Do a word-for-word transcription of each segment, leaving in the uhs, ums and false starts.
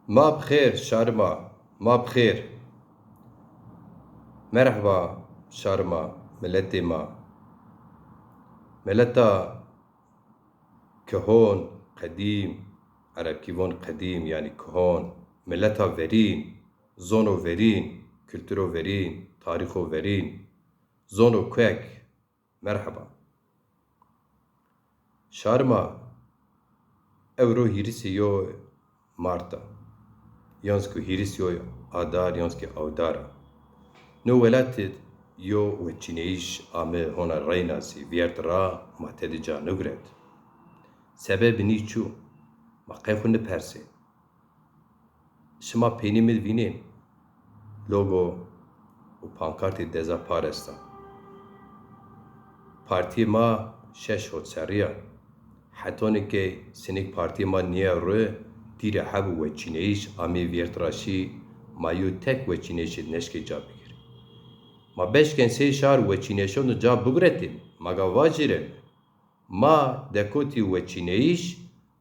Ma bi xêr, şarê ma, ma bi xêr. Merheba, şarê ma, miletê ma. Mileta kihon, qedîm, erebkî von qedîm, yanî kihon, mileta verîn, zono verîn, kulturo verîn, tarîxo verîn, zono kuek, merheba. Şarê ma, ewro hîrisê yo Mart a, yan zî ku hîrisê yo Adar, yan zî ki Awdar a. No welatî yo weçîneyîş ame hona reyna zî vîyert ra ma tede ca niguret. Sebebê nî çi yo? Ma qey xwu nipersên. Şima peynî mi vînên, logo û pankartê deza par esta. Partîyê ma şeş hot serrî ya. Hetonê ke sinêk partîyê ma nîya ro, dîre heb û weçîneyîş amê vîyert ra şî, ma yo tek weçîneyîşê neşkê ca bigîrê. Ma beşken sey şar weçîneyîşon de ca biguretên, ma ga vajîrên. Ma dekotî weçîneyîş,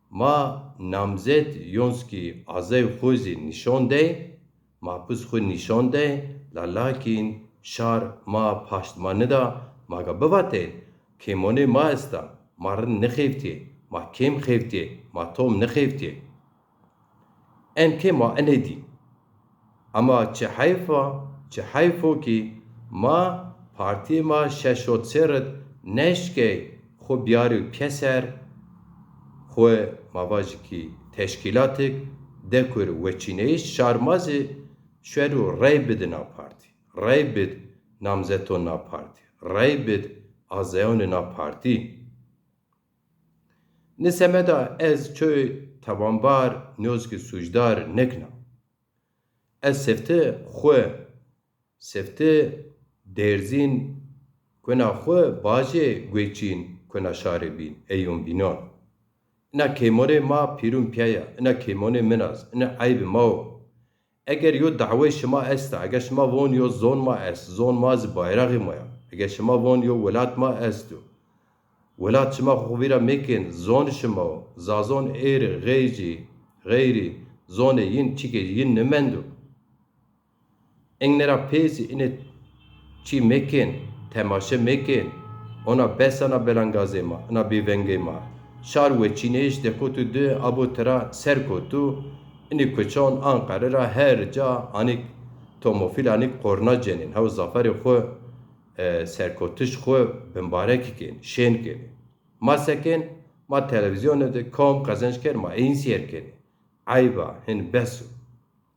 ma namzet yon zî ki azey xwu zî nîşon dey, ma pis xwu nîşon dey, la lakîn şar ma paşt ma nida, ma ga bivatên, kêmonê ma esta, ma rind nixeftîyê, ma kêm xeftîyê, ma tom nixeftîyê. Enkê ma ine dî. Ema çi heyf a, çi heyf o kî ma partîyê ma şeş hot serrî id neşkey xwu biyarî pîyeser, xwu ma vajî kî teşkîlatik dekur weçîneyîş şar ma zî şuer û rey bidin a partî. Rey bid namzeton na partî. Rey bid azeyonê na partî. Ni semeda ez çoy tawanbar nîyo zî ki sûcdar nêkina. Ez sefte xwu, sefte derzîn kuna xwu bajê gueçîn kuna şarê bîn, ey yon bînon. Ina kêmonê ma pîrûn pîya ya, ina kêmonê min a zî, ina eybê ma o. Eger yo dawey şima esta, eger şima von yo zon ma est, zon ma zî bayraxê ma ya. Eger şima von yo welat ma esto. Welat şima xwu vîra mekên, zon şima o. Zazon êrî, xeyrî, xeyrî zonê yin çikê yin nimendo. Engnera pê zî ine çî mekên, temaşe mekên, ona bes a na belangazê ma, na bêvengê ma. Şar weçîneyîş dekotû di abo tira ser kotû, inî kuçon Anqere ra her ca anîk tomofîl anîk qorna cenên. Hew zaferê xwu, e, serkotiş xwu bimbarekî kên, şên kenê. Ma se kên? Ma televîzyonê de kom qezenc kerd ma êyîn sîyer kenê. Eyb a, hin bes o.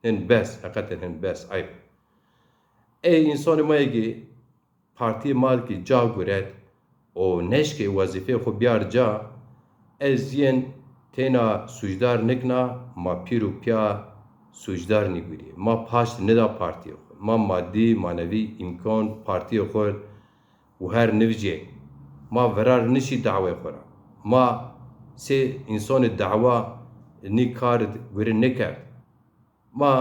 Hin bes, heqeten hin bes, eyb. Ey însanê ma yê kî partîyê ma kî ca guret û neşkê wezîfeyê xwu biyar ca, ez yên têna sûcdar nikna, ma pîr û pîya sûcdar nîgurîyê. Ma paşt nida partîyê xwu. Ma madî, manevî îmkan partîyê xwu û her nivcê ma virar nişî dawê xwu ra. Ma sê însonê dawa nî kar guri nêkerd. Ma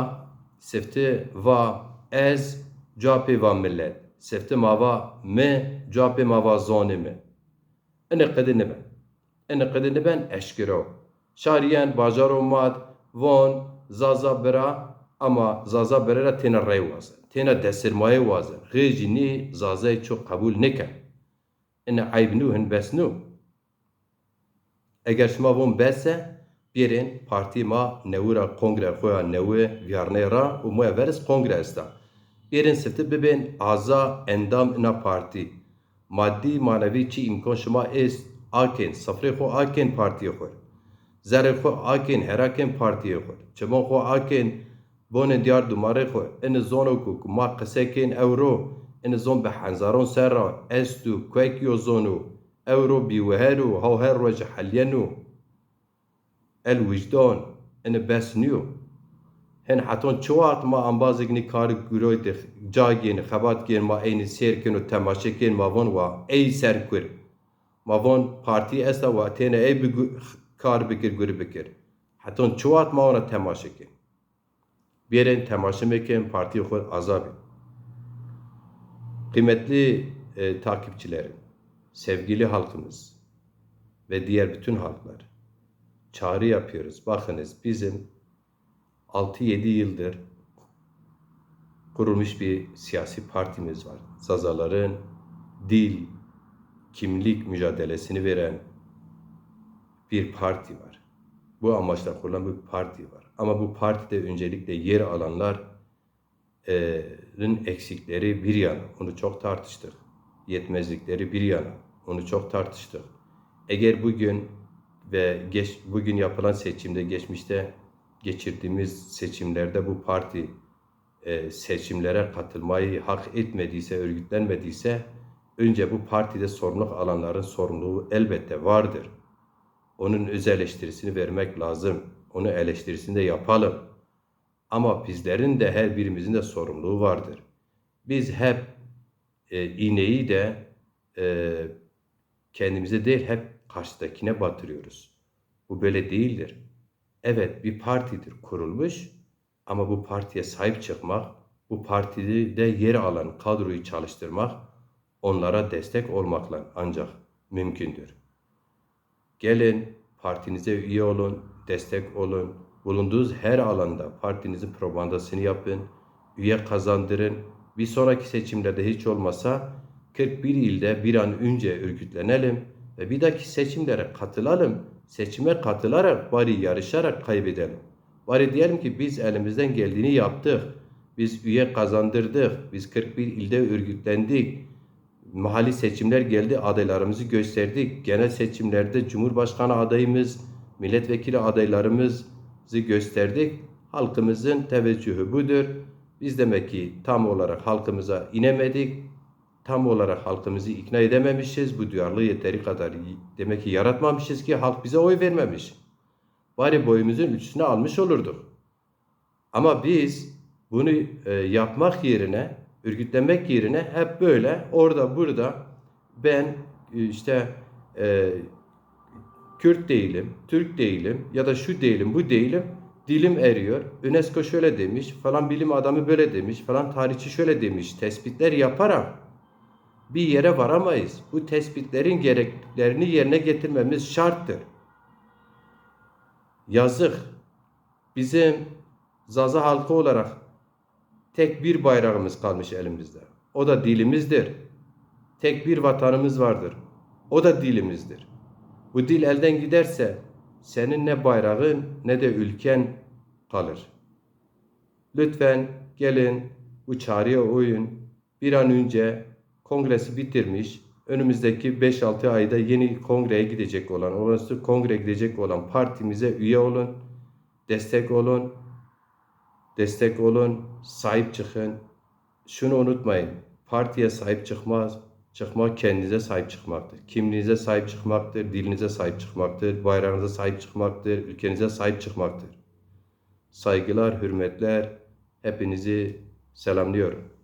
sifti va ez, cua pê va milet. Sifti ma va mi, cua pê ma va zonê mi. Ini qidi niben. Ini qidi niben eşkero. Şarîyen bajaro mat von Zaza bira, ama Zaza bira ra têna rey wazen. Têna desirmayê wazen. Xêjî nî Zazayê ço qebul nêken. Ini eyb nû, hin bes nû. Eger şima von bes e, bêrên partî ma newi ra kongre xo ya newi vîyarney ra û moya ver iz kongre esta. Bêrên sifti bibên aza endam ina partî. Madî manevî çi îmkan şima êst, akên, sifrê xo akên partîyê xo. Zerrê xo akên, hera kên partîyê xo. Çimon xo akên, bonên diyar dumarê xo. Ini zono ku, ku ma qise kên ewro, ini zon bi henzaron ser ra estu, kuek yo zonu, ewro bîwiher û haw her roje helîyeno. El wijdan, ini bes nîyo. Hin heton çi waxt ma embazêk nî kar guroy de ca gên, xebat gên, ma eynî sêr kên û temaşe kên, ma von wa ey ser kur. Ma von partî esta wa têne ey bi gu-, kar bikir, guri bikir. Heton çi waxt ma ona temaşe kên. Bêrên temaşe mekên, partîyê xo aza bî. Kıymetli, e, takipçilerim, sevgili halkımız ve diğer bütün halklar, çağrı yapıyoruz. Bakınız, bizim altı yedi yıldır kurulmuş bir siyasi partimiz var. Zazaların dil, kimlik mücadelesini veren bir parti var. Bu amaçla kurulan bir parti var. Ama bu partide öncelikle yer alanların eksikleri bir yana, onu çok tartıştık. Yetmezlikleri bir yana, onu çok tartıştık. Eğer bugün ve geç, bugün yapılan seçimde, geçmişte geçirdiğimiz seçimlerde bu parti e, seçimlere katılmayı hak etmediyse, örgütlenmediyse, önce bu partide sorumluluk alanların sorumluluğu elbette vardır. Onun öz eleştirisini vermek lazım. Onu eleştirisini de yapalım. Ama bizlerin de, her birimizin de sorumluluğu vardır. Biz hep e, iğneyi de e, kendimize değil, hep karşıdakine batırıyoruz. Bu böyle değildir. Evet, bir partidir kurulmuş, ama bu partiye sahip çıkmak, bu partide yer alan kadroyu çalıştırmak, onlara destek olmakla ancak mümkündür. Gelin, partinize üye olun, destek olun. Bulunduğunuz her alanda partinizin propagandasını yapın, üye kazandırın. Bir sonraki seçimlerde hiç olmasa kırk bir ilde bir an önce örgütlenelim ve bir dahaki seçimlere katılalım. Seçime katılarak, bari yarışarak kaybedelim. Bari diyelim ki biz elimizden geldiğini yaptık. Biz üye kazandırdık. Biz kırk bir ilde örgütlendik. Mahalli seçimler geldi, adaylarımızı gösterdik. Genel seçimlerde Cumhurbaşkanı adayımız, milletvekili adaylarımızı gösterdik. Halkımızın teveccühü budur. Biz demek ki tam olarak halkımıza inemedik. Tam olarak halkımızı ikna edememişiz. Bu duyarlılığı yeteri kadar demek ki yaratmamışız ki halk bize oy vermemiş. Bari boyumuzun ölçüsünü almış olurduk. Ama biz bunu e, yapmak yerine, örgütlenmek yerine hep böyle orada burada ben e, işte e, Kürt değilim, Türk değilim ya da şu değilim, bu değilim, dilim eriyor. UNESCO şöyle demiş, falan bilim adamı böyle demiş, falan tarihçi şöyle demiş, tespitler yaparak bir yere varamayız. Bu tespitlerin gereklerini yerine getirmemiz şarttır. Yazık. Bizim Zaza halkı olarak tek bir bayrağımız kalmış elimizde. O da dilimizdir. Tek bir vatanımız vardır. O da dilimizdir. Bu dil elden giderse senin ne bayrağın ne de ülken kalır. Lütfen gelin bu çağrıya uyun. Bir an önce kongresi bitirmiş, önümüzdeki beş altı ayda yeni kongreye gidecek olan, olağanüstü kongreye gidecek olan partimize üye olun, destek olun, destek olun, sahip çıkın. Şunu unutmayın, partiye sahip çıkmaz, çıkmak kendinize sahip çıkmaktır. Kimliğinize sahip çıkmaktır, dilinize sahip çıkmaktır, bayrağınıza sahip çıkmaktır, ülkenize sahip çıkmaktır. Saygılar, hürmetler, hepinizi selamlıyorum.